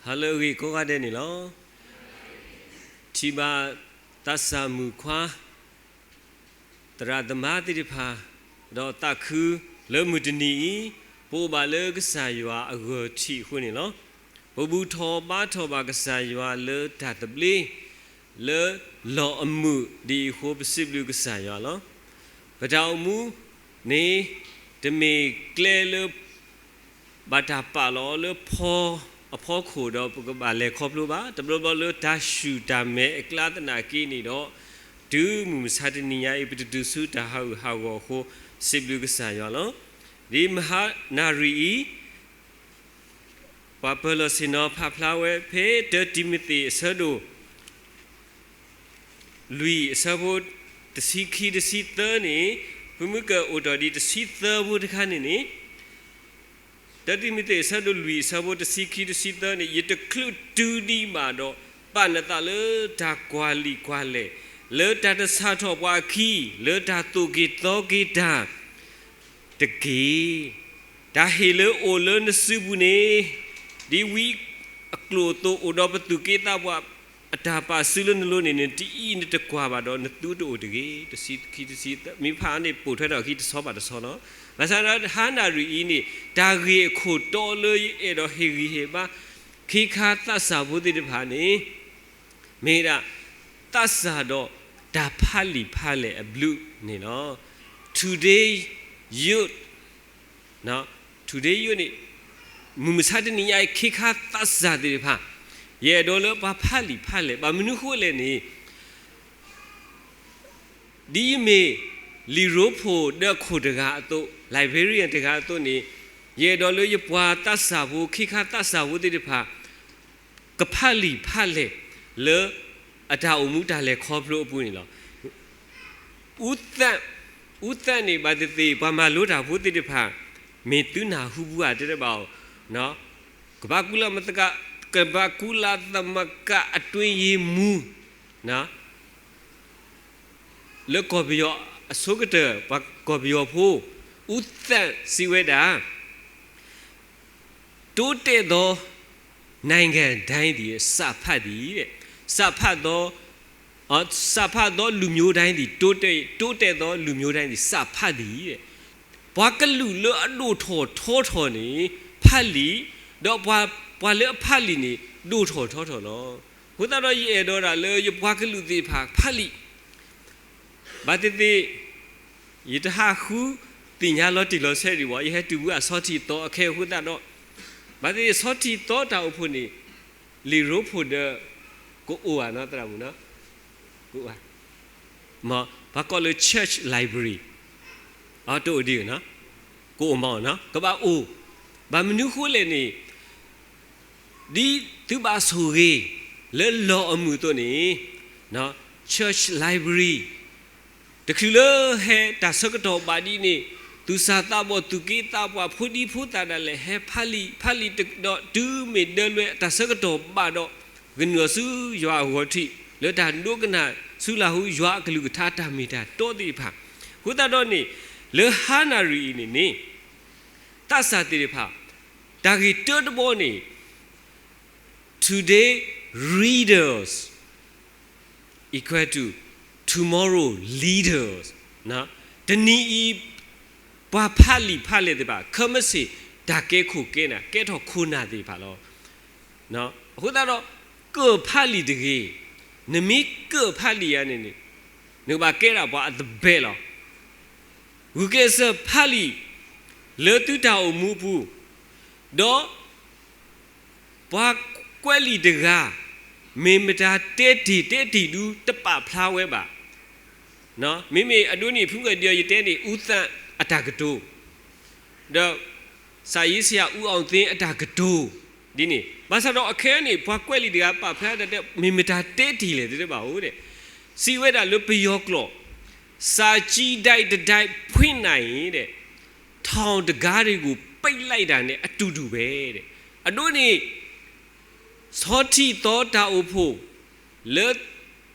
ဟါလၢအဂ့ၤကိးဂၤဒဲးန့ၣ်လီၤ. ထံၣ်ဘၣ်သးစၢ်မုၣ်ခွါ သရၣ်သမါသ့ၣ်တဖၣ် ဒီးသးခုလၢမုၢ်တနံၤအံၤ ပအိၣ်ဘၣ်လၢကစၢ်ယွၤအဂၢၢ်ထံးအဃိန့ၣ်လီၤ. ပဘူၣ်ထီၣ်ဘါထီၣ်ဘၣ်ကစၢ်ယွၤလၢတၢ်သဘျ့ လၢလီၢ်အမုာ်ဒ်အံၤအဃိ ပစံးဘျုးကစၢ်ယွၤလီၤ. ပတၢ်အိၣ်မူန့ၣ် တမ့ၢ်ကျဲလၢ ဘၣ်တၢ်ပာ်လီၤလၢဖီအဖီခိၣ်ဒီး ပကဘၣ်လဲၤခီဖျိဘၣ် တဘျီဘျီလၢတၢ်ဆူၣ်တၢ်မဲာ်အကျါသနာ်က့န့ၣ်ဒီး တုၤမုၢ်မဆါတနံၤညါအံၤ ပတတုၤဆူတၢ်ဟးဂူာ်ဟးဂီၤအဃိ စံးဘျုးကစၢ်ယွၤလီၤ. ဒ်မဟါနၣ်ရံၣ်အံၤ ပှၤပၢၤလီၢ်ဆ့ၣ်နီၤဖးဖျါဝဲဖဲ တၢတံၤမသ့းအဆၢဒိၣ် လွံၢ်အဆၢဖိ တဆံခံတဆံသၢန့ၣ် ဖုမုၢ်ကအိၣ်ထီၣ်ဒံးတဆံသၢဖိတခါန့ၣ်န့ၣ် တၢတံၤမသ့းအဆၢဒိၣ်လွံၢ်အဆၢဖိ တဆံခံတဆံသၢန့ၣ် ယတချုးတုၤဒံးဘၣ်ဒီး ပာ်နသးလၢတၢ်ကွၢ်လံာ်ကွၢ်လဲၢ် လၢတၢ်တဆၣ်ထီၣ်ပှၤအခံ လၢတၢ်သိၣ်က့ၤသီက့ၤတၢ် တက့ၢ်. တၢ်ဟ့ၣ်လၢအိၣ်လၢနစုပူၤန့ၣ် ဒ်ဝံအကျိာ်အသိး အိၣ်ဒီးပသူၣ်က့သးပှၢ်အတၢ်ပာ်စုလၢနလိၤန့ၣ် နတအံၤနတကွၢ်ဘၣ်ဒီး နသူတအိၣ်တဂ့ၤ. တဆံခံတဆံသၢ မ့ၢ်ဖးန့ၣ် ပိာ်ထွဲထီၣ်အခံတဆီဘၣ်တဆီလီၤ. ဘၣ်ဆၣ်ဒီးဟါနၣ်ရံၣ်အံၤန့ၣ် တၢ်ဂ့ၢ်အခိၣ်တီလၢယအဲၣ်ဒိးဟ့ၣ်ဂံၢ်ဟ့ၣ်ဘါ ခ့ခါသးစၢ်ဖိသ့ၣ်တဖၣ်န့ၣ် မ့ၢ်ဒၣ် သးစၢ်ဒီးတၢ်ဖးလံာ်ဖးလဲၢ်အဘျုးန့ၣ်လီၤ. Today youth, today youth န့ၣ် မုၢ်မဆါတနံၤညါအံၤ ခ့ခါသးစၢ်သ့ၣ်တဖၣ် ယအဲၣ်ဒိးလၢပှၤဖးလံာ်ဖးလဲၢ် ဘၣ်မနုၤဃိလဲၣ်န့ၣ် ဒ်ယမ့ၢ်လံာ်ရိဖှိၣ်ဒီးခိၣ်တဂၤအသိး librarian တဂၤအသိးန့ၣ် ယအဲၣ်ဒိးလၢယပှၤသးစၢ်ဖိ ခ့ခါသးစၢ်ဖိသ့ၣ်တဖၣ် ကဖးလံာ်ဖးလဲၢ်လၢအတၢ်အိၣ်မူတၢ်လဲၤခီဖျိအပူၤန့ၣ်လီၤ. အူသၣ်, အူသၣ်န့ၣ် ဘၣ်သ့ၣ်သ့ၣ် ပှၤမၤလိတၢ်ဖိသ့ၣ်တဖၣ် မ့ၢ်သုနၢ်ဟူဘၣ်ဧါ တဲတဘၣ်အီၤ, ကဘၣ်ကူလၢမသက, ကဘၣ်ကူလၢသမက အတွင်းရေးမှူး လၢကီၢ်ပယီၤအဆိကတၢၢ် ပှၤကီၢ်ပယီၤဖိ အူသၣ်စံးဝဲဒၣ် တိုးတက်သော နိုင်ငံတိုင်းသည် စာဖတ်သည်တဲ့. စာဖတ်သော, စာဖတ်သောလူမျိုးတိုင်းသည် တိုးတက်, တိုးတက်သောလူမျိုးတိုင်းသည် စာဖတ်သည်တဲ့. ပှၤကလုာ်လၢအဒိၣ်ထီၣ်ထီထီၣ်န့ၣ် ဖးလံာ်, ဒီးပှၤ, ပှၤလၢအဖးလံာ်န့ၣ် ဒိၣ်ထီၣ်ထီထီၣ်လီၤ. အဃိသတးဒီး ယအဲၣ်ဒိးဒၣ်လၢယပှၤကလုာ်သ့ၣ်တဖၣ် ဖးလံာ် ဘၣ်သ့ၣ်သ့ၣ် ယတဟးဃုသ့ၣ်ညါလီၤတံၢ်လီၤဆဲးဒံးဘၣ်, ယဟဲတုၤဝဲအဆီထံၣ်သီအခဲအဃိသတးဒီး, ဘၣ်သ့ၣ်သ့ၣ်ဆီထံၣ်သီတၢ်အိၣ်ဖှိၣ်န့ၣ် လံာ်ရိဖှိၣ်ဒီး ကအိၣ်ဧါနီၤ သရၣ်မုၣ်နီၤ, ကအိၣ်ဧါ, ပှၤကိးလၢ church library, အတအိၣ်ဒံးနီၤ, ကအိၣ်မးနီၤ, ကဘၣ်အိၣ်, ဘၣ်မနုၤဃိလဲၣ်န့ၣ် ဒ်သုဘၣ်ဆိၣ်ဂ့ၤလၢလီၢ်အမုာ်အသိးန့ၣ်, church library တချုးလၢဟဲတၢ်ဆၢကတီၢ်ဘၣ်ဒ်န့ၣ်, သူၣ်စၢ်သးဘီၣ်သူၣ်က့သးပှၢ်ဖိဒံဖိသၣ်ဒၣ်လဲာ် ဟဲဖးလံာ်, ဖးလံာ်ဒီးတုၤမ့ၢ်ဒၢလွဲအတၢ်ဆၢကတီၢ်ဘၣ်ဒီး, ကနုာ်လီၤဆူယွၤအဂီၢ်ထံး လၢတၢ်ဒိကနၣ်ဆူလၢ်ဟူယွၤအကလုၢ်ကထါတၢ်မ့ၢ်တၢ်တီသ့ၣ်တဖၣ်, အဃိသတးဒီးန့ၣ်, လၢဟါနၣ်ရံၣ်အံၤန့ၣ်န့ၣ် သးစၢ်သ့ၣ်တဖၣ် တၢ်ဂ့ၢ်တၢတဘီန့ၣ် today readers equal to tomorrow leaders, တနံၤအံၤ ပှၤဖးလံာ်ဖးလဲၢ်သ့ၣ်တဖၣ် ခဲမုၢ်ဆ့ၣ် တၢ်ကဲခိၣ်ကဲနၢ် ကဲထီၣ်ခိၣ်နၢ်သ့ၣ်တဖၣ်လီၤ. အဃိသတးဒီး ကၢၣ်ဖးလံာ်တဂ့ၤ, နမ့ၢ်ကၢၣ်ဖးလံာ်ဧါန့ၣ်န့ၣ်, နကဘၣ်ကဲဒၣ်ပှၤအသဘဲလီၤ. ဂုာ်ကျဲးစၢးဖးလံာ် လၢသုတၢ်အိၣ်မူအပူၤ, ဒီး ပှၤကွဲးလံာ်တဂၤ မ့ၢ်မတၤတဲတ့ၢ်တဲတ့ၢ်ဒု တပာ်ဖျါဝဲဘၣ်. မ့မ့ၢ်အဒိန့ၣ် ဖုကဒံးယတဲန့ၣ် အူသၣ်အတၢ်ကတိၤ, ဒီး ဆရာကြီးဆရာဦးအောင်သိန်းအတၢ်ကတိၤ ဒ်န့ၣ်, ဘၣ်ဆၣ်ဒီးအခဲအံၤန့ၣ် ပှၤကွဲးလံာ်တဂၤပာ်ဖျါတၢ်တဲ မ့ၢ်မတၤတဲတ့ၢ်လဲၣ် တဲတဘၣ်အိၣ်ဒီး, စံးဝဲဒၣ်လၢပယီၤကျိာ်, စာကြည့်တိုက်တစ်တိုက်ဖွင့်နိုင်ရင် ထောင်တံခါးတွေကို ပိတ်လိုက်တာနဲ့ အတူတူပဲတဲ့. အဒိန့ၣ် ဆီထံၣ်သီတၢ်အိၣ်ဖှိၣ် လၢ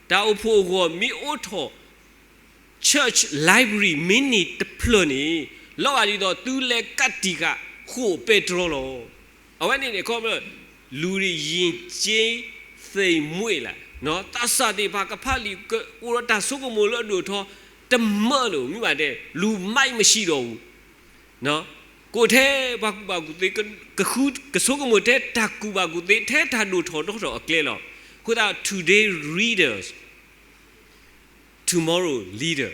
တၢ်အိၣ်ဖှိၣ်အဂီၢ်မ့ၢ်အိးထီၣ် church library မ့ၢ်န့ၢ်တဖျၢၣ်န့ၣ် လီၤဂာ်ဒ်သိးသုလဲၤကးတံာ်ဃာ်ဃိာ်ပဲတြီလီၤ. အဝဲန့ၣ်န့ၣ် ခီဖျိ လူတွေယဉ်ကျေးသိမ်မွေ့လာ, သးစၢ်သ့ၣ်တဖၣ်ကဖးလံာ် ကအိၣ်ဒီးတၢ်ဆိကမိၣ်လၢအဒိၣ်ထီ တမၢလၢၤ မ့ၢ်ဘၣ်တဲ လူမိုက်မရှိတော့ဘူး. ကိးထဲပှၤကူၣ်ဘၣ်ကူၣ်သ့, ကဃု, ကဆိကမိၣ်ထဲတၢ်ကူၣ်ဘၣ်ကူၣ်သ့ ထဲတၢ်ဒိၣ်ထီၣ်ထီထီၣ်အကျဲလီၤ. အဃိသတး today readers, tomorrow leader.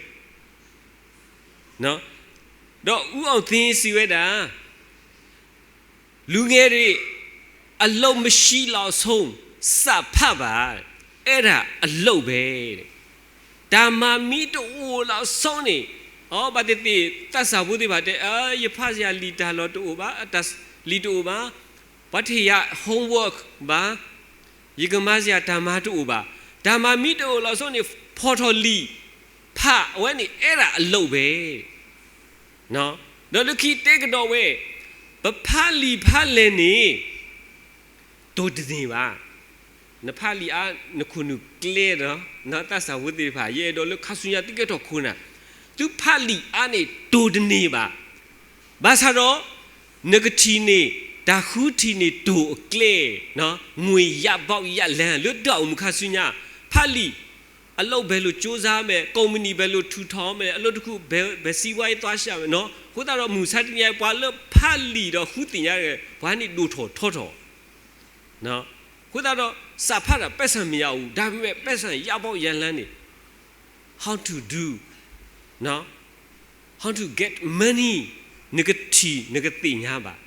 ဒီးဦးအောင်သိန်း စံးဝဲဒၣ် လူငယ်တွေ အလုပ်မရှိလောက်ဆုံး စာဖတ်ပါ, အဲ့ဒါအလုပ်ပဲ. တၢ်မၤမံတအိၣ်လောက်ဆုံးန့ၣ်, အဘၣ်သ့ၣ်သ့ၣ် သးစၢ်ဖိသ့ၣ်တဖၣ်တဲ, ယဖးစရာလံာ်တၢ်လီၢ်တအိၣ်ဘၣ်, လံာ်တအိၣ်ဘၣ်, ပှၤတဟ့ၣ်ယၤ homework ဘၣ်, ယကမၤစရာတၢ်မၤတအိၣ်ဘၣ်. တၢ်မၤမံတအိၣ်လောက်ဆုံးန့ၣ် ဖီၣ်ထီၣ်လံာ်ဖး, အဝဲန့ၣ် အဲ့ဒါအလုပ်ပဲ. ဒီးလၢခံတဲကဒီးဝဲ, ပဖးလံာ်ဖးလဲၢ်န့ၣ် တိၢ်တန့ၢ်ဘၣ်. နဖးလံာ်အါ နခိၣ်နူာ်ကျဲဒီး, သးစၢ်ဖိသ့ၣ်တဖၣ် ယအဲၣ်ဒိးလၢခါဆူညါသုကဲထီၣ်ခိၣ်နၢ်, သုဖးလံာ်အါန့ၣ် တိၢ်တန့ၢ်ဘၣ်. ဘၣ်ဆၣ်ဒီး နကထံၣ်န့ၢ် တၢ်ဃုထံၣ်န့ၢ်တိၢ်အကျဲ, ငွေရပေါက်ရလမ်း လၢတၢ်အိၣ်မူခါဆူညါ, ဖးလံာ် အလုပ်ဘယ်လိုကြိုးစားမယ်, ကုမ္ပဏီဘယ်လိုထူထောင်မယ်, အလုပ်တစ်ခု ဘယ်, ဘယ်စီးပွားရေးသွားရှာမယ်နော်. အဃိသတးဒီး မုၢ်ဆါတနံၤအံၤ ပှၤလၢဖးလံာ်ဒီးဃုသ့ၣ်ညါတဂၤ, ပှၤန့ၣ်ဒိၣ်ထီၣ်ထီထီၣ်. အဃိသတးဒီး စာဖတ်တာ ပိုက်ဆံမရဘူး, ဒါပေမဲ့ ပိုက်ဆံရပေါက်ရလမ်းန့ၣ် how to do, နော်, how to get money, နကထံၣ် နကသ့ၣ်ညါဘၣ်,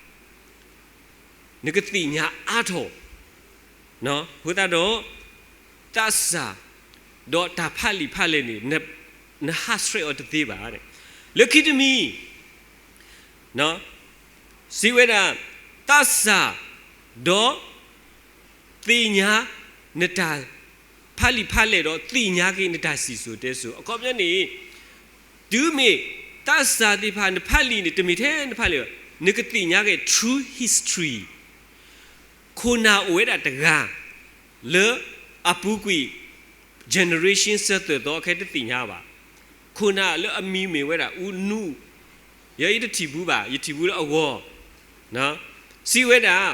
နကသ့ၣ်ညါအါထီၣ်. အဃိသတးဒီး သးစၢ် ဒီးတၢ်ဖးလံာ်ဖးလဲၢ်န့ၣ် နဟးဆှဲးအီၤတသ့ဘၣ်. လၢခံတမံၤ စံးဝဲဒၣ် သးစၢ် ဒီး သ့ၣ်ညါ နတၢ်ဖးလံာ်ဖးလဲၢ်ဒီး သ့ၣ်ညါက့ၤနတၢ်စံၣ်စိၤတဲစိၤ. အခီပညီန့ၣ် တုၤမ့ၢ်သးစၢ်သ့ၣ်တဖၣ် နဖးလံာ်န့ၣ် တမ့ၢ်ထဲနဖးလံာ်ဘၣ်, နကသ့ၣ်ညါက့ၤ true history, ခိၣ်နၢ်အိၣ်ဝဲဒၣ်တဂၤ လၢအပူၤကွံာ် generation ဆၢသၢၣ်သီ ခဲတသ့ၣ်ညါဘၣ်. ခိၣ်နၢ်လၢအမံၤမ့ၢ်ဝဲဒၣ် ဦးနု, ယဲယတထံၣ်ဘူးဘၣ်, ယထံၣ်ဘူးလၢအဂီၢ်, စံးဝဲဒၣ်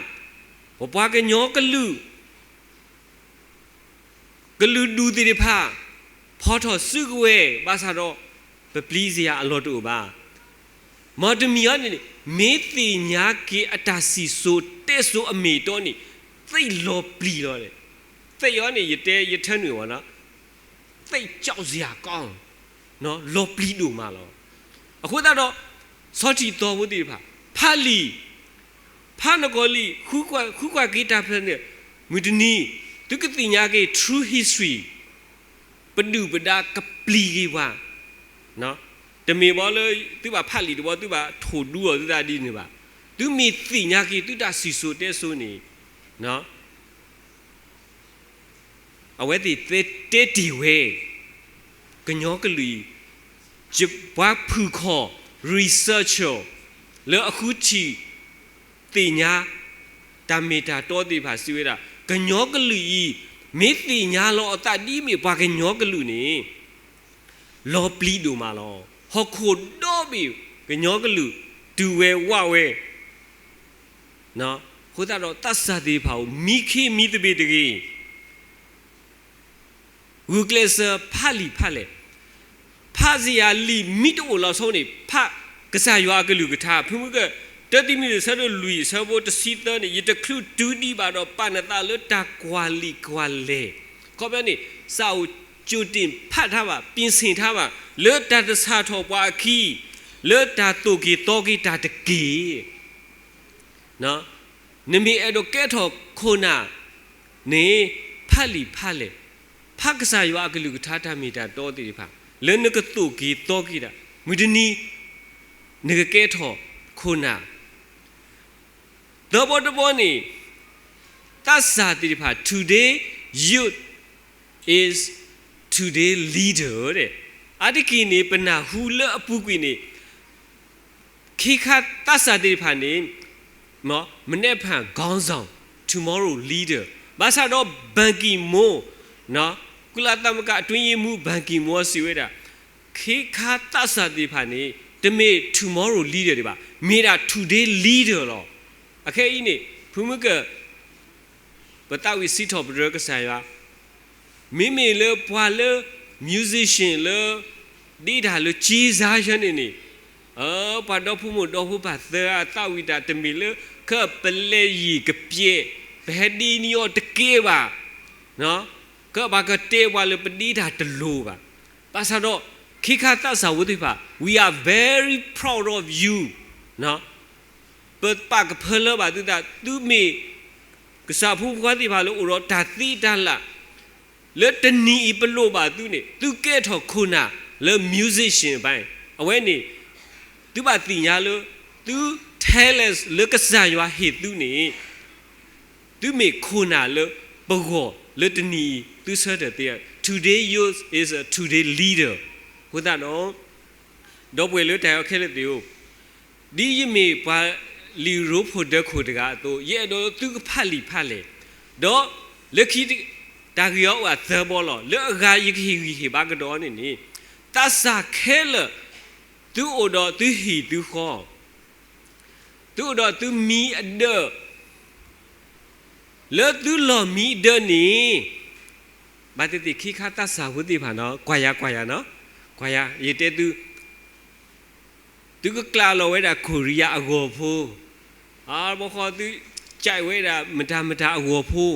ပပှၤကညီကလုာ် ကလုာ်ဒူၣ်သ့ၣ်တဖၣ် ဖီၣ်ထီၣ်စုကဝဲၤ ဘၣ်ဆၣ်ဒီး ပပျံၤစ့ၢ်ယၤအလီၢ်တအိၣ်ဘၣ်. မ်တမံၤအံၤန့ၣ် မ့ၢ်သ့ၣ်ညါက့ၤအတၢ်စံၣ်စိၤတဲစိၤအမ့ၢ်အတီန့ၣ် သ့ၣ်လီၤပျံၤလီၤ. သ့ၣ်အံၤန့ၣ် ယတဲယထၢနုာ်ဝဲလီၤ, သ့ၣ်ကၠီၣ်စ့ၢ်ယၤကီၢ် လီၤပျံၤဒိၣ်မးလီၤ. အဃိသတးဒီး ဆီထံၣ်သီဖိသ့ၣ်တဖၣ် ဖးလံာ်, ဖးနကီၢ်လံာ်, ဃုကွၢ်က့ၤတၢ်ဖျၢၣ်န့ၣ်, မုၢ်တနံၤ သုကသ့ၣ်ညါက့ၤ true history, ပဒုၣ်ပဒါကပျံၤက့ၤပှၤ, တမ့ၢ်ဘၣ်လၢ သုဘၣ်ဖးလံာ်တဘီ သုဘၣ်ထိၣ်ဒူအီၤသုသးဒ်န့ၣ်ဘၣ်. သုမ့ၢ်သ့ၣ်ညါက့ၤ သုတၢ်စံၣ်စိၤတဲစိၤန့ၣ် အဝဲသ့ၣ်တဲတ့ၢ်ဝဲ ကညီကလုာ်အံၤ, ပှၤဖုၣ်ခီၣ် researcher လၢအဃုထံၣ်သ့ၣ်ညါ တၢ်မ့ၢ်တၢ်တီသ့ၣ်တဖၣ်စံးဝဲဒၣ် ကညီကလုာ်အံၤ မ့ၢ်သ့ၣ်ညါလီၤအသးဒ်မ့ၢ်ပှၤကညီကလုာ်န့ၣ် လီၤပျံၤဒိၣ်မးလီၤ. ဟီၣ်ခိၣ်ဒီဘ့ၣ်ကညီကလုာ် တုၤဝဲဝၢ်ဝဲ, အဃိသတးဒီးသးစၢ်သ့ၣ်တဖၣ်အိၣ် မံခ့မံသဘ့ၣ်တဂ့ၤ ဂုာ်ကျဲးစၢးဖးလံာ်ဖးလဲၢ်, ဖးစ့ၢ်ယၤလံာ်မံတအိၣ်လီၤဆီန့ၣ် ဖးကစၢ်ယွၤအကလုၢ်ကထါ. ဖုမုၢ်ကၢၢ် တၢသံမံၤ အဆၢဒိၣ်လွံၢ် အဆၢဖိတဆံသၢန့ၣ် ယတချုးတုၤဒံးဘၣ်ဒီး ပာ်နသးလၢတၢ်ကွၢ်လံာ်ကွၢ်လဲၢ်. အခီပညီန့ၣ် စးအိၣ် ကြိုတင် ဖးထါဘၣ် ပြင်ဆင် ထါဘၣ် လၢတၢ်တဆၣ်ထီၣ်ပှၤအခံ လၢတၢ်သိၣ်က့ၤသီက့ၤတၢ်တက့ၢ်. နမ့ၢ်အဲၣ်ဒိးကဲထီၣ်ခိၣ်နၢ်န့ၣ် ဖးလံာ်ဖးလဲၢ်, ဖးကစၢ်ယွၤအကလုၢ်ကထါတၢ်မ့ၢ်တၢ်တီသ့ၣ်တဖၣ် လၢနကသိၣ်က့ၤသီက့ၤတၢ် မုၢ်တနံၤ နကကဲထီၣ်ခိၣ်နၢ်. သၢဘီတဘီန့ၣ် သးစၢ်သ့ၣ်တဖၣ် today youth is today leader အါတက့ၢ်န့ၣ် ပနၢ်ဟူလၢအပူၤကွံာ်န့ၣ် ခ့ခါသးစၢ်သ့ၣ်တဖၣ်န့ၣ် မနက်ဖြန်ခေါင်းဆောင် tomorrow leader ဘၣ်ဆၣ်ဒီး ဘန်ကီမူ ကုလသမဂ္ဂအတွင်းရေးမှူး ဘန်ကီမူ စံးဝဲဒၣ် ခ့ခါသးစၢ်သ့ၣ်တဖၣ်န့ၣ် တမ့ၢ် tomorrow leader ဒံးဘၣ်, မ့ၢ်ဒၣ် today leader လီၤ. အခဲအံၤန့ၣ် ဖုမုၢ်ကၢၢ် ပသးဝံၣ်စံးထီၣ်ပတြၢၤကစၢ်ယွၤ, မ့မ့ၢ်လၢပှၤလၢ musician လၢ ဒ့တၢ်လၢကၠ့စါယဲန့ၣ်န့ၣ်, ပှၤဒီဖိမိၢ်ဒီဖိပၢ်သၢဂၤအသးဝံၣ်တၢ်တမ့ၢ်လၢ ခဲပလဲၤယံၤကပျဲး, ပဟဲဒ့န့ၢ်အီၤတကဲဘၣ်, ခဲပှၤကတဲပှၤလၢပဒ့တၢ်တလိၤဘၣ်. ဘၣ်ဆၣ်ဒီး ခ့ခါသးစၢ်ဖိသ့ၣ်တဖၣ် we are very proud of you ပပာ်ကဖၢလၢဘၣ်သုသး, သုမ့ၢ် ကစၢ်ဖိမုၣ်ဖိခွါသ့ၣ်တဖၣ်လၢအိၣ်ဒီးတၢ်သ့တၢ်လၣ်, လၢတနံၤအံၤပလိၣ်ဘၣ်သုန့ၣ် သုကဲထီၣ်ခိၣ်နၢ်လၢ musician ဘၣ်, အဝဲန့ၣ် သုဘၣ်သ့ၣ်ညါလၢ သု talents လၢကစၢ်ယွၤဟ့ၣ်သုန့ၣ် သုမ့ၢ်ခိၣ်နၢ်လၢပဂီၢ်လၢတနံၤအံၤ သုဆၢထၢၣ်သ့, today yours is a today leader. အဃိသတးဒီး ဒီပုၢ်ဝဲၢ်လၢတၢ်အဲၣ်ခဲလၢာ်သ့ၣ်ဧၢ, ဒ်ယမ့ၢ်ပှၤလံာ်ရိဖှိၣ်ဒၢခိၣ်တဂၤအသိး ယအဲၣ်ဒိးသုကဖးလံာ်ဖးလဲၢ်, ဒီးလၢခံ တၢ်ဂ့ၢ်အီၤအိၣ်အသၢဘီလီၤ. လၢအဂၤယကဟ့ၣ်ဂံၢ်ဟ့ၣ်ဘါကဒီးန့ၣ်န့ၣ်, သးစၢ်ခဲလၢာ် သုအိၣ်ဒီးသုဟံၣ်သုဃီ, သုအိၣ်ဒီးသုမံၤအဒၢး, လၢသုလီၢ်မံၤအဒၢးန့ၣ်, ဘၣ်သ့ၣ်သ့ၣ်ခ့ခါသးစၢ်ဖိသ့ၣ်တဖၣ်နီၤ, ကွၢ်ယၤကွၢ်ယၤနီၤ, ကွၢ်ယၤ ယတဲသု, သုကကျးလီၤဝဲဒၣ်ခိၣ်ရံယါအဂီၤဖိ, အဘီဃီသု ကဲဝဲဒၣ်မတၤမတၤအဂီၤဖိ,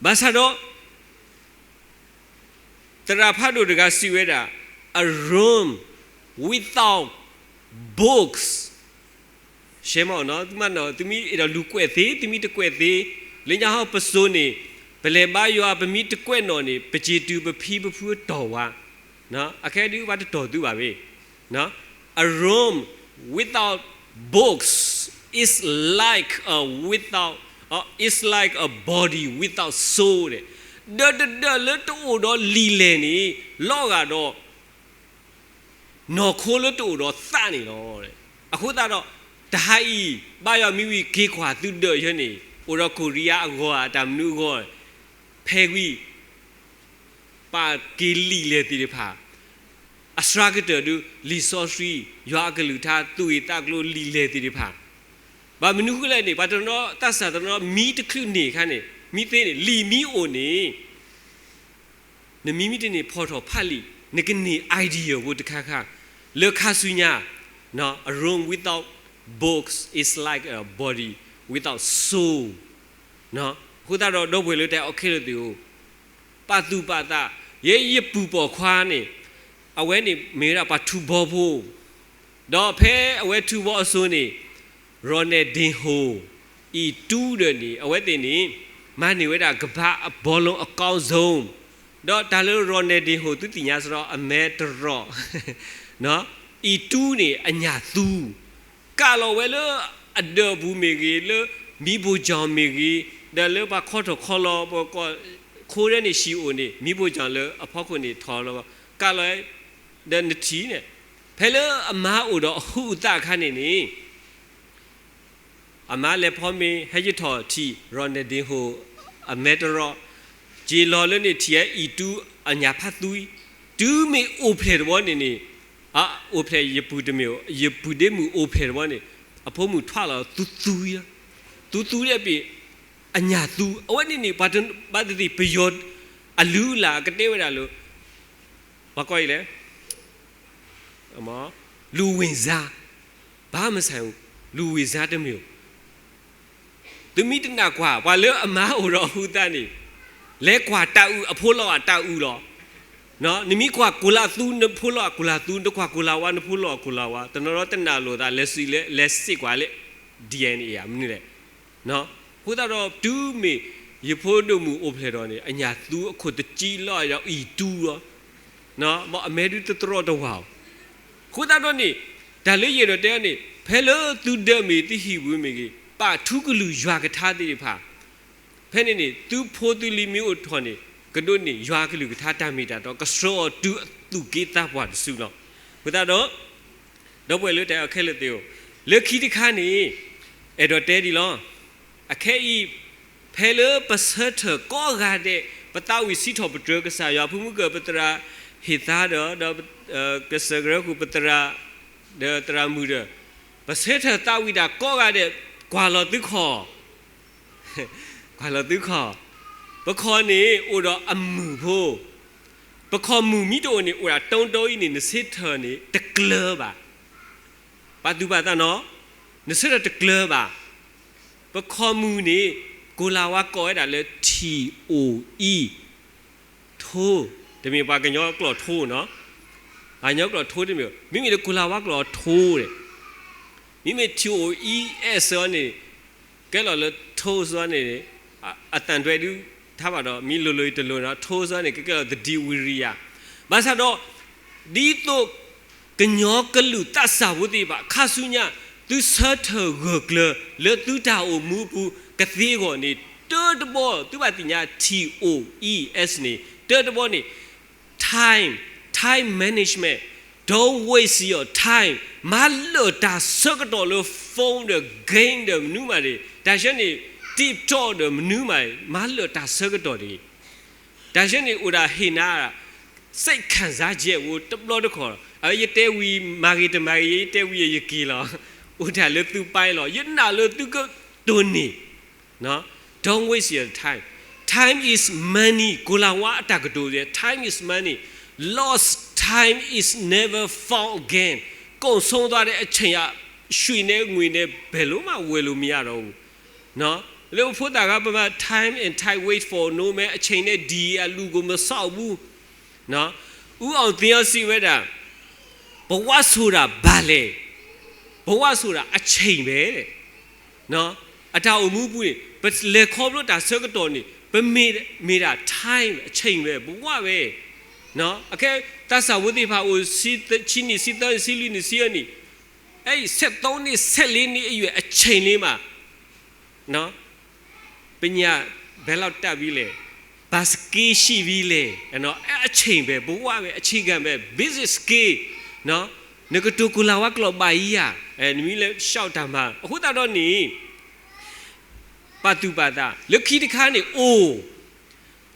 ဘၣ်ဆၣ်ဒီး သရၣ်ဖးဒိၣ်တဂၤစံးဝဲဒၣ်, a room without books, ရှဲမးနီၤ, သုမ့ၢ်အဲၣ်ဒိးလူၤကွဲးသ့, သုမ့ၢ်တကွဲးသ့, လၢညါဟီပစိၤန့ၣ်, ပလဲၤဘါယွၤ ပမ့ၢ်တကွဲးနီၣ်န့ၣ် ပစံးတုၤပဖံပဖုအတီၢ်ဝဲ, အခဲဒုးဘၣ်တတီၢ်သုဘၣ်ဘၣ်. A room without books is like a without, is like a body without soul ဒၢးတဒၢးလၢတအိၣ်ဒီးလံာ်လဲၢ်န့ၣ် လီၤဂာ်ဒီး နီၢ်ခိလၢတအိၣ်ဒီးသးန့ၣ်လီၤ. အဃိသတးဒီး တဟါအံၤ ဘါယွၤမ့ၢ်ဝံၤက့ၤကွၢ်သုဒၢးယဲန့ၣ် အိၣ်ဒီးခိၣ်ရံယါအဂီၤ အတၢ်မနုၤအဂီၢ်, ဖဲဝံၤ ပာ်က့ၤလံာ်လဲၢ်သ့ၣ်တဖၣ်, အစှၤကတၢၢ်ဒုး လံာ်စီဆှံ, ယွၤအကလုၢ်ကထါ, သူၣ်ဂ့ၢ်သးကျိၤလံာ်လဲၢ်သ့ၣ်တဖၣ်, ဘၣ်မနုၤဃိလဲၣ်န့ၣ် ပှၤတနီၤ သးစၢ်တနီၤမံတချုးန့ၢ်အခါန့ၣ် မံသ့န့ၣ် လံာ်မံအိၣ်န့ၣ် နမံမံတန့ၢ်ဖီၣ်ထီၣ်ဖးလံာ် နကန့ၢ် idea ဖိတခါခါ လၢခါဆူညါ, a room without books is like a body without soul. အဃိသတးဒီး ဒီပုၢ်ဝဲၢ်လၢတၢ်အဲၣ်ခဲလၢာ်သ့ၣ်ဧၢ, ပာ်သူၣ်ပာ်သး, ယဲယပုၢ်ပိာ်ခွါန့ၣ် အဝဲန့ၣ်မ့ၢ်ဝဲဒၣ်ပှၤထူဘီဖိ, ဒီးဖဲအဝဲထူဘီအစိၤန့ၣ် Ronaldinho အံၤတူဒီးန့ၣ် အဝဲသ့ၣ်န့ၣ် မၤန့ၢ်ဝဲဒၣ်ကဘၣ်အဘီလုံးအကောင်းဆုံး, ဒီးတၢ်လၢ Ronaldinho သုသ့ၣ်ညါစ့ၢ်ကီး အမဲတရီး အံၤတူန့ၣ် အညၣ်သူ, ကးလီၤဝဲလၢအဒၢးပူၤမ့ၢ်ဂ့ၤ, လၢမံဘိၣ်ကၠီၣ်မ့ၢ်ဂ့ၤ, ဒီးလၢပှၤခီထီၣ်ခီလီၤ ပကိး ခိဒဲန့ၣ် ဟံၣ်အိၣ်န့ၣ် မံဘိၣ်ကၠီၣ်လၢအဖီခိၣ်န့ၣ်ထီၣ်လီၤ, ကးလီၤ, ဒီးနထံၣ်န့ၣ် ဖဲလၢအမါအိၣ်ဒီးအဟုးအသးအခါန့ၣ်န့ၣ် အမါလဲၤဖီမ့ၤ ဟဲယထီၣ်ထံၣ် Ronaldinho အမဲတရီး, က့ၤလီၤလၢန့ၣ်ထံၣ်အံၤတူအညၣ်ဖးသူအံၤ, တုၤမ့ၢ်အိၣ်ဖျဲၣ်တဘီန့ၣ်န့ၣ်, အအိၣ်ဖျဲၣ်ယပုၢ်တမ့ၢ်, ယပုၢ်ဒ့မုၣ်အိၣ်ဖျဲၣ်တဘီန့ၣ် အဖိမုၣ်ထွးလီၤသူသူ, သူသူဒ်အပ့ၤ အညၣ်သူ, အဝဲန့ၣ်န့ၣ် ပှၤတဘၣ်သ့ၣ်သ့ၣ်ပယီၤ အလုၢ်အလၢ်ကတဲဝဲဒၣ်လၢ ပှၤကိးအံၤလဲၣ် လူၢ်ဝ့ၢ်စါ, ဘၣ်မဆါ လူၢ်ဝ့ၢ်စါတမ့ၢ်ဧိၤ, သုမ့ၢ်တနာ်ကွၢ် ပှၤလၢအမါအိၣ်ဒီးအဟုးအသးန့ၣ်, လဲၤကွၢ်တၢ်အုၣ်အဖိလီၤအတၢ်အုၣ်လီၤ. နမ့ၢ်ကွၢ်ကိၣ်လးသူ နဖိလီၤအကိၣ်လးသူ, နကွၢ်ကိၣ်လးဝါ နဖိလီၤအကိၣ်လးဝါ, တနီၤနီၤတနာ်လိာ်သး လဲၤစံးလဲၤ လဲၤစံးကွၢ်လၢ DNA ဧါ မနုၤလဲၣ်. အဃိသတးဒီး တုၤမ့ၢ်ယဖိဒိၣ်မုၣ်အိၣ်ဖျဲၣ်ဒီးန့ၣ် အညၣ်သူအခိၣ်တကံလီၤဒီးအံၤတူလီၤ. မ်အမဲဒုတတြီတဝၢ်ဧိၤ. အဃိသတးဒီးန့ၣ် တၢ်လၢယအဲၣ်ဒိးတဲန့ၣ် ဖဲလၢသုဒၢးမ့ၢ်သုဟံၣ်ပူၤမ့ၢ်ဂ့ၤ ပာ်ထူကလုၢ်ယွၤကထါသ့ၣ်တဖၣ် ဖဲန့ၣ်န့ၣ် သုဖိသုလံၤမ့ၢ်အိၣ်ထီၣ်န့ၣ် ကဒိးန့ၢ်ယွၤကလုၢ်ကထါတၢ်မ့ၢ်တၢ်တီ ကဆှၢအီၤတုၤအသူၣ်က့သးပှၢ်တစုလီၤ. အဃိသတးဒီး ဒီပုၢ်ဝဲၢ်လၢတၢ်အဲၣ်ခဲလၢာ်သ့ၣ်ဧၢ, လၢခံတခါန့ၣ် အဲၣ်ဒိးတဲဒ်လီၤ. အခဲအံၤ ဖဲလၢပဆၢထၢၣ်ကိးဂၤဒဲး ပသးဝံၣ်စံးထီၣ်ပတြၢၤကစၢ်ယွၤ ဖုမုၢ်ကၢၢ်ပသရၣ်ဟ့ၣ်သါဒီး ဒီး ကစၢၢ်ကရၢခိၣ်ပသရၣ် ဒီးသရၣ်မုၣ်ဒီး ပဆၢထၢၣ်သးဝံၣ်တၢ်ကိးဂၤဒဲး ကွၢ်လီၤသုခီၣ် ကွၢ်လီၤသုခီၣ်, ပခီၣ်န့ၣ်အိၣ်ဒီးအမုၢ်ဖိ, ပခီၣ်မုၢ်မ့ၢ်တအိၣ်န့ၣ် အိၣ်ဒၣ်တုံးတုံးအံၤန့ၣ် နဆ့ထၢၣ်န့ၣ် တကျၢၤဘၣ်. ပာ်သူၣ်ပာ်သးနီၤ, နဆ့ထၢၣ်တကျၢၤဘၣ်. ပခီၣ်မုၢ်န့ၣ် ကိၤလၤဝါကိးဝဲဒၣ်လၢ ထံၣ်အိၣ်အံ ထိ, တမ့ၢ်ပှၤကညီကျိာ်ထိနီၤ, ပှၤကညီကျိာ်ထိတမ့ၢ်, မ့မ့ၢ်လၢကိၤလၤဝါကျိာ်ထိန့ၣ်, မ့မ့ၢ် ထံၣ်အိၣ်အံ အ့ၣ် စ့ၢ်န့ၣ် ကဲလီၤလၢထိစ့ၢ်န့ၣ်, အသံၣ်ဒွဲဒုး ထါဘၣ်ဒီး မ့ၢ်လိၤလိၤအံၤတလိၤနီၤ, ထိစ့ၢ်န့ၣ် ကကဲလီၤ သဒံဝံရံယၤ. ဘၣ်ဆၣ်ဒီး ဒ်သိး ကညီကလုာ်သးစၢ်ဖိသ့ၣ်တဖၣ် ခါဆူညါ သုဆၢထၢၣ်ဂၢၢ်ကျၢၤ လၢသုတၢ်အိၣ်မူအပူၤကသ့အဂီၢ်န့ၣ် တၢတဘီ သုဘၣ်သ့ၣ်ညါ ထံၣ်အိၣ်အံ အ့ၣ် စ့ၢ်န့ၣ် တၢတဘီန့ၣ် time, time management, don't waste your time. မၤလၢာ်တၢ်ဆၢကတီၢ်လၢ phone ဒီး game ဒီးမနုၤမးန့ၣ်, တၢ်ဆၢန့ၣ် TikTok ဒီးမနုၤမးန့ၣ် မၤလၢာ်တၢ်ဆၢကတီၢ်တဂ့ၤ. တၢ်ဆၢန့ၣ်အိၣ်ဒၣ်ဟ့ၣ်နၤ စိတ်ခံစားချက် ဝဲတဘျီတခီၣ်, အဝဲယတဲဝံၤမၤဂ့ၤတမၤဂ့ၤ ယတဲဝံၤယက့ၤလီၤ. အိၣ်တၢ်လၢသုပၢ်လီၤ, ယနာ်လၢသုကတိၢ်န့ၢ် Don't waste your time. Time is money. ကိၤလၤဝါအတၢ်ကတိၤ time is money. Lost time is never found again. ကုန်ဆုံးသွားတဲ့အချိန်ဟာ ရွှေနဲ့ငွေနဲ့ဘယ်လိုမှဝယ်လို့မရတော့ဘူး. လၢဖိသၣ်ဂၤပမၤ time and tide wait for no man. အချိန်နဲ့ဒံးအလူကိုမစောင့်ဘူး. ဦးအောင်သင်က စံးဝဲဒၣ်, ဘဝဆိုတာဘာလဲ, ဘဝဆိုတာအချိန်ပဲ. အတၢ်အိၣ်မူပူၤန့ၣ် ပလဲၤခီဖျိတၢ်ဆၢကတီၢ်န့ၣ် ပမ့ၢ်ဒၣ် time အချိန်ပဲ, ဘဝပဲ. အခဲ သးစၢ်ဖိသ့ၣ်တဖၣ်အိၣ် ဆံနံၣ် ဆံသၢနံၣ် ဆံလွံၢ်နံၣ် ဆံအနံၣ်, အဲ ဆယ့်သုံးနှစ် ဆယ့်လေးနှစ်အရွယ် အချိန်လေးမှာ ပညာဘယ်လောက်တတ်ပြီလဲ, ဘာ skill ရှိပြီလဲ, အဲ အချိန်ပဲ, ဘဝပဲ, အခြေခံပဲ, basic skill. နကတိၤကိၤလၤဝါကျိာ်ဘၣ်အံၤဧါ, နမ့ၢ်လဲၤ လျှောက်တၢ်မၤ အဃိသတးဒီးန့ၣ် ပာ်သူၣ်ပာ်သး လၢခံတခါန့ၣ် အိၣ်,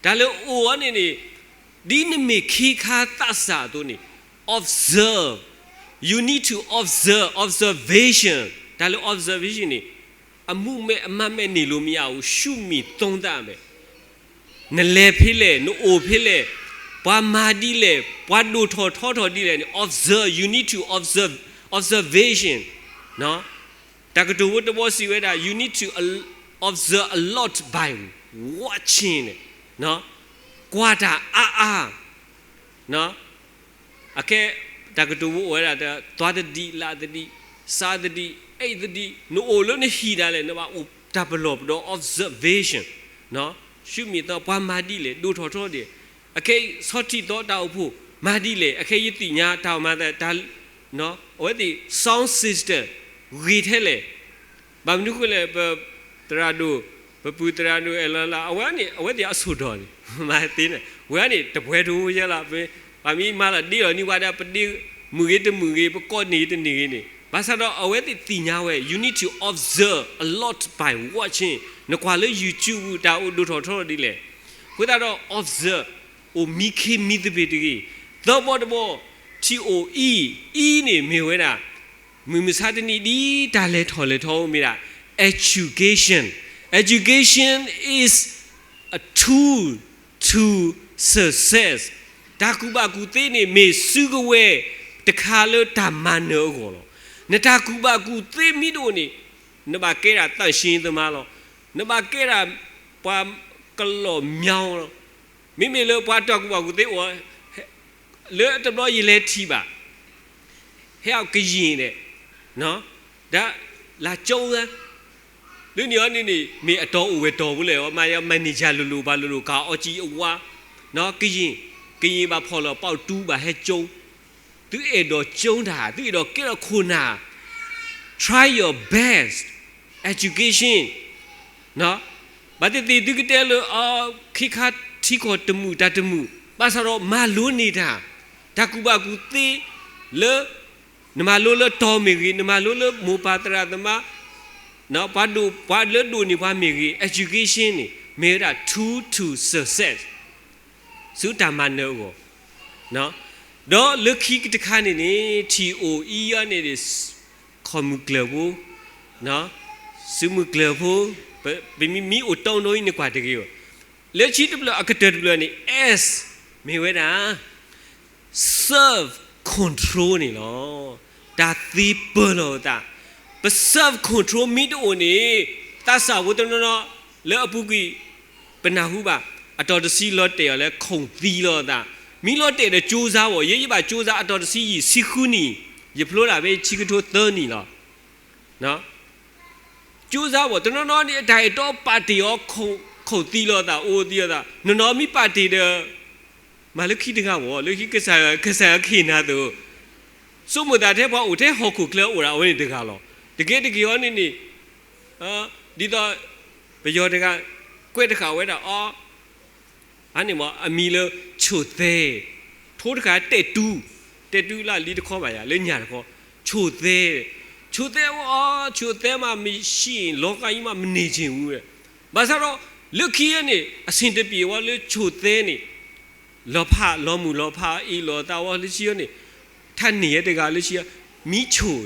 တၢ်လၢအိၣ်အီၤန့ၣ်န့ၣ် ဒ်နမ့ၢ်ခ့ခါသးစၢ်အသိးန့ၣ် observe, you need to observe, observation. တၢ်လၢ observation န့ၣ် အမူးမဲအမးမဲန့ၣ်လိၤမယါအူ ရှုမိၣ်သုံးသပ်မဲ, နလဲၤဖဲလဲၣ်, နအိၣ်ဖဲလဲၣ်, ပှၤမၤဒ်လဲၣ်, ပှၤဒိၣ်ထီၣ်ထီထီၣ်ဒ်လဲၣ်န့ၣ် observe, you need to observe, observation. တၢ်ကတိၤဖိတဘီစံးဝဲဒၣ် you need to observe a lot by watching န့ၣ်, ကွၢ်တၢ်အါအါ. အခဲ တၢ်ကတိၤဖိအိၣ်ဝဲဒၣ် သွားသဒံး, လာသဒံး, စားသဒံး, အိပ်သဒံး, နအိၣ်လၢနဟံၣ်ဒၣ်လဲာ် နဘၣ်အိၣ်တၢ်ပလီၢ်ပဒီ observation. ရှုမိၣ်သီ ပှၤမၤဒ်လဲၣ်, ဒိၣ်ထီၣ်ထီဒ်လဲၣ်, အခဲအံၤ ဆီထံၣ်သီတၢ်အိၣ်ဖှိၣ်မၤဒ်လဲၣ်, အခဲအံၤယသ့ၣ်ညါတၢ်မၤသးတၢ်, အဝဲသ့ၣ် sound system ဂ့ၤထဲလဲၣ်. ဘၣ်မနုၤဃိလဲၣ် ပသရၣ်ဒိၣ်, ပပုၢ်သရၣ်ဒိၣ်အဲၣ်လီၤလၢ အဝဲန့ၣ် အဝဲသ့ၣ်အဆိၣ်ဒီးန့ၣ် မၤသ့န့ၣ် ဝဲန့ၣ် တပှဲၤတအိၣ်ယဲလီၤ. ပမ့ၢ်မၤလီၤဒ့လီၤန့ၢ်ပှၤဒီး ပဒ့မုာ်ဂ့ၤတမုာ်ဂ့ၤ ပကိးန့ၢ်ဂ့ၤတန့ၢ်ဂ့ၤန့ၣ် ဘၣ်ဆၣ်ဒီးအဝဲသ့ၣ်သ့ၣ်ညါဝဲ you need to observe a lot by watching. နကွၢ်လၢ YouTube တၢ်အိၣ်ဒိၣ်ထီၣ်ထီဒ်လဲၣ်. အဃိသတးဒီး observe အိၣ်မံခ့မံသပ့ၤတဂ့ၤ. သၢဘီတဘီ ထံၣ်အိၣ်အံၤ, အံၤန့ၣ်မ့ၢ်ဝဲဒၣ် မုၢ်မဆါတနံၤဒ်တၢ်လဲၤထီၣ်လဲၤထီအိၣ်မ့ၢ်ဒၣ် education. Education is a tool to success. တၢ်ကူၣ်ဘၣ်ကူၣ်သ့န့ၣ် မ့ၢ်စုကဝဲၤတခါလၢတၢ်မၤနၢၤအဂီၢ်လီၤ. နတၢ်ကူၣ်ဘၣ်ကူၣ်သ့မ့ၢ်တအိၣ်န့ၣ် နဘၣ်ကဲဒၣ်သန့်ရှင်းရေးသမားလီၤ. နဘၣ်ကဲဒၣ်ပှၤကလီၢ်မညီလီၤ. မ့မ့ၢ်လၢပှၤတၢ်ကူၣ်ဘၣ်ကူၣ်သ့အိၣ် လၢတဘျီယလဲၤထံၣ်ဘၣ် ဟဲအီၣ်ကယံာ်န့ၣ်, ဒီးလၢကၠိလၢ လၢန့ၣ်အီၤန့ၣ်န့ၣ် မ့ၢ်အတီအိၣ်ဝဲတီဖိလဲၣ်, မ့ၢ် manager လိၤလိၤ ပှၤလိၤလိၤ ကၤအီကံအဝါ, ကယံာ်, ကယံာ်ဘၣ်ဖီၣ်လီၤ ပီၣ်တူဘၣ်ဟဲကၠိ, သုအဲၣ်ဒိးကၠိတၢ် သုအဲၣ်ဒိးကဲထီၣ်ခိၣ်နၢ်, try your best, education. ဘၣ်သ့ၣ်သ့ၣ်သုကတဲလၢ ခ့ခါထံကီၢ်တမုာ်တၢ်တမုာ် ဘၣ်ဆၣ်ဒီးမၤလိန့ၢ်တၢ်, တၢ်ကူၣ်ဘၣ်ကူၣ်သ့လၢ နမၤလိလၢတီၤမ့ၢ်ဂ့ၤ, နမၤလိလၢမိၢ်ပၢ်သရၣ်သမါ, ပှၤဒိၣ်, ပှၤလၢဒိၣ်န့ၢ်ပှၤမ့ၢ်ဂ့ၤ, education န့ၣ် မ့ၢ်ဝဲဒၣ် tool to success ဆူတၢ်မၤနၢၤအဂီၢ်, ဒီးလၢခံတခါန့ၣ်န့ၣ် ထံၣ်အိၣ်အံၤအီၤန့ၣ် ခီၣ်မုၢ်ကျၢၢ်ဖိ, စီး စုမုၢ်ကျၢၢ်ဖိ, ပ, ပမ့ၢ်မံအိၣ်တီနီၤအံၤန့ၣ်ကွၢ်တဂ့ၤဧိၤ. လၢခံတဖျၢၣ်အကတၢၢ်တဖျၢၣ်န့ၣ် S မ့ၢ်ဝဲဒၣ် self control န့ၣ်လီၤ. တၢ်သ့ပၢၤလီၤအသး, ပ self control မ့ၢ်တအိၣ်န့ၣ် သးစၢ်ဖိတနီၤနီၤ လၢအပူၤကွံာ် ပနၢ်ဟူဘၣ် အတီၤတဆံလီၤတဲာ်အီၤလၢ ခုၣ်သံလီၤအသး, မ့ၢ်လီၤတဲာ်ဒီး ကြိုးစား ဘၣ်, ယဲယဘၣ် ကြိုးစား အတီၤတဆံယံာ်ဆံဃုနံၣ်, ယဖျိဒၣ်ဖဲဆံကထိသၢနံၣ်လီၤ. ကြိုးစား ဘၣ်, တနီၤနီၤန့ၣ် အတၢ်အဲၣ်တီပာ်တ့ၢ်အီၤ ခုၣ်သံလီၤအသး အိၣ်သံလီၤအသး, နီၢ်နီၢ်မ့ၢ်ပာ်တ့ၢ်ဒီး မၤလၢခံတဂၤ ဘၣ်, လၢခံကစၢ်ယွၤ, ကစၢ်ယွၤကဟ့ၣ်နၤအသိး, ဆိကမိၣ်သးထဲပှၤအိၣ်ထဲဟီၣ်ခိၣ်ချၢအိၣ်ဒၣ်အဝဲန့ၣ်တဂၤလီၤ. တကဲတက့ၢ်အီၤန့ၣ်န့ၣ်, ဒ်သိး ပယီၤတဂၤ ကွဲးတဃာ်ဝဲဒၣ်အီၤ အန့ၣ်မ့ၢ်အမံၤလၢ ချိုသဲ, ထိတခါ တဲာ်တူ, တဲာ်တူလၢလံတခီဘၣ်ယၤ လၢညၣ်တခီ, ချိုသဲ, ချိုသဲဝဲအီၤ, ချိုသဲ မှမရှိရင် လောကကြီးမှာ မနေချင်ဘူး ဝဲ, ဘၣ်ဆၣ်ဒီး လၢခံန့ၣ် အဆင်တပြေဝဲလၢ ချိုသဲ န့ၣ် လီၤဖး လီၤမုၢ်လီၤဖး အ့ၣ်လိာ်သးဝဲလၢခံန့ၣ်, ထါန့ၢ်ယဲတဂၤလၢခံ, မီးချို,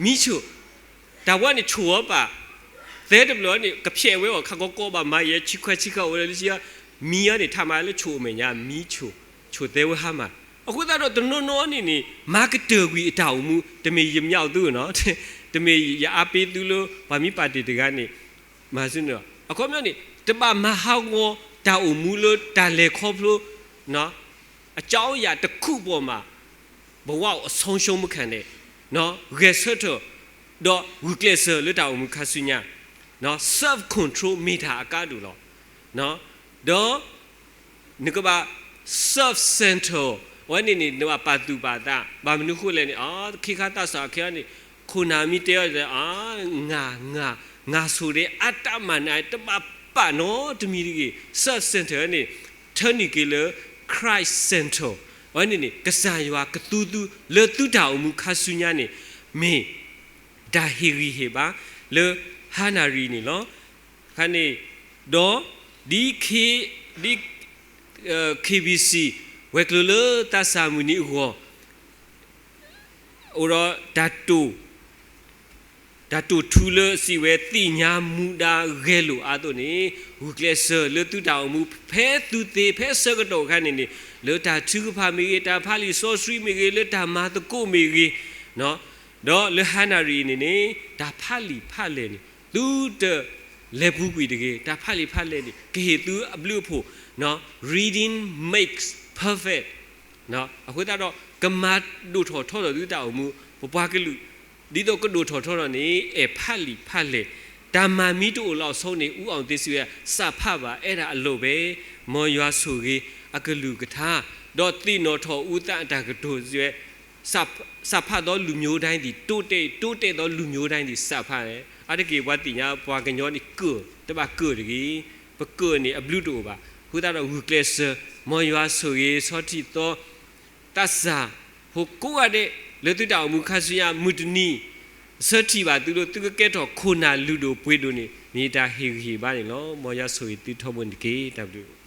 မီးချို, တၢ်ဝဲန့ၣ် ချိုအီၤပာ်, သဲတဖျၢၣ်န့ၣ် ကဖျဲးဝဲအီၤ ခါကီကီဘၣ်မၤယဲ ဆံခွဲဆံခါအိၣ်ဝဲလၢခံ, မံၤအီၤန့ၣ် ထါမၤလၢချိုအမဲာ်ညါ မီးချို, ချိုသဲဝဲဟါမၢ်. အဃိသတးဒီး တနီၤနီၤန့ၣ်န့ၣ် မၤကတၢၢ်ကွံာ်အတၢ်အိၣ်မူ, တမ့ၢ်ယမျးသုနီၤ, တမ့ၢ်ယအါပ့ၤသုလၢ ပှၤမ့ၢ်ပာ်တ့ၢ်တဂၤန့ၣ် မၤဆူန့ၣ်, အခီပညီန့ၣ် တဘၣ်မၤဟးဂီၤတၢ်အိၣ်မူလၢတၢ်လဲၤခီဖျိ အကြောင်းအရာတစ်ခုပေါ်မှာ ဘဝကို အဆုံးရှုံးမခံနဲ့, ဂဲၤဆၢထၢၣ် ဒီးဂုာ်ကျဲးစၢးလၢတၢ်အိၣ်မူခါဆူညါ, self control မ့ၢ်တၢ်အကါဒိၣ်လီၤ. ဒီး နကဘၣ် self center ဝဲန့ၣ်န့ၣ် နဘၣ်ပာ်သူၣ်ပာ်သး, ဘၣ်မနုၤဃိလဲၣ်န့ၣ် အ ခဲခါသးစၢ်ခဲအံၤန့ၣ် ခိၣ်နၢ်မ့ၢ်တဲအီၤ အ ငါ, ငါ, ငါဆိုတဲ့အတ္တမာန် တဘၣ်ပာ်နီတမံၤတဂ့ၤ. Self center န့ၣ် turn န့ၢ်က့ၤလၢ Christ center ဝဲန့ၣ်န့ၣ် ကစၢ်ယွၤကသူသု လၢသုတၢ်အိၣ်မူခါဆူညါန့ၣ် မ့ၢ် တၢ်ဟ့ၣ်ဂံၢ်ဟ့ၣ်ဘါလၢဟါနၣ်ရံၣ်န့ၣ်လီၤ. ခါန့ၣ် ဒီး ဒ်ခ့, ဒ် KBC ဝဲၤကျိၤလၢသးစၢ်မုၢ်နံၤအဂီၢ် အိၣ်ဒီးတၢ်တိာ်, တၢ်တိာ်ထူလၢစံးဝဲ သ့ၣ်ညါမူဒါဂဲၤလိာ်အါအသိးန့ၣ် ဂုာ်ကျဲးစၢးလၢသုတၢ်အိၣ်မူ ဖဲသုသ့ဖဲဆၢကတီၢ်အခါန့ၣ်န့ၣ် လၢတၢ်ထုကဖၣ်မ့ၢ်ဂ့ၤ, တၢ်ဖးလံာ်စီဆှံမ့ၢ်ဂ့ၤ, လၢတၢ်မၤသကိးမ့ၢ်ဂ့ၤ, ဒီးလၢဟါနၣ်ရံၣ်န့ၣ်န့ၣ် တၢ်ဖးလံာ်ဖးလဲၢ်န့ၣ် သုတလဲၤပူၤကွံာ်တဂ့ၤ. တၢ်ဖးလံာ်ဖးလဲၢ်န့ၣ် ကဟ့ၣ်သုအဘျုးအဖှိၣ် reading makes perfect အဃိသတးဒီး ကမၤဒိၣ်ထီၣ်ထီထီၣ်သုတၢ်အိၣ်မူ ပပှၤကလုာ် ဒ်သိးကဒိၣ်ထီၣ်ထီထီၣ်န့ၣ် အဲၣ်ဖးလံာ်ဖးလဲၢ်, တၢ်မၤမ့ၢ်တအိၣ်လီၤအဆိန့ၣ် ဦးအောင်သိန်း စံးဝဲ စာဖတ်ပါ, အဲဒါအလုပ်ပဲ, မ်ယွၤဆိၣ်ဂ့ၤအကလုၢ်ကထါ, ဒီးသ့ၣ်နီၣ်ထီၣ်အူသးအတၢ်ကတိၤ စံးဝဲ စာဖတ်သောလူမျိုးတိုင်းသည် တိုးတက်, တိုးတက်သောလူမျိုးတိုင်းသည် စာဖတ် အါတက့ၢ်ပှၤသ့ၣ်ညါ ပှၤကညီန့ၣ် ကၢၢ်, တဘၣ်ကၢၢ်တဂ့ၤ, ပကၢၢ်န့ၣ်အဘျုးတအိၣ်ဘၣ်. အဃိသတးဒီး ဂုာ်ကျဲးစၢး, မ်ယွၤဆိၣ်ဂ့ၤဆီထံးသီ သးစၢ်ဖိကိးဂၤဒဲး လၢသုတၢ်အိၣ်မူခါဆူညါ မုၢ်တနံၤ ဆၢထံၣ်ဘၣ်သုလၢ သုကကဲထီၣ်ခိၣ်နၢ်လုၢ်ဒိၣ်ပှ့ၤဒိၣ်န့ၣ် မ့ၢ်တၢ်ဟ့ၣ်ဂံၢ်ဟ့ၣ်ဘါန့ၣ်လီၤ. မ်ယွၤဆိၣ်ဂ့ၤသုထီဘိန့ၣ်တက့ၢ်. တၢ်ဘျုး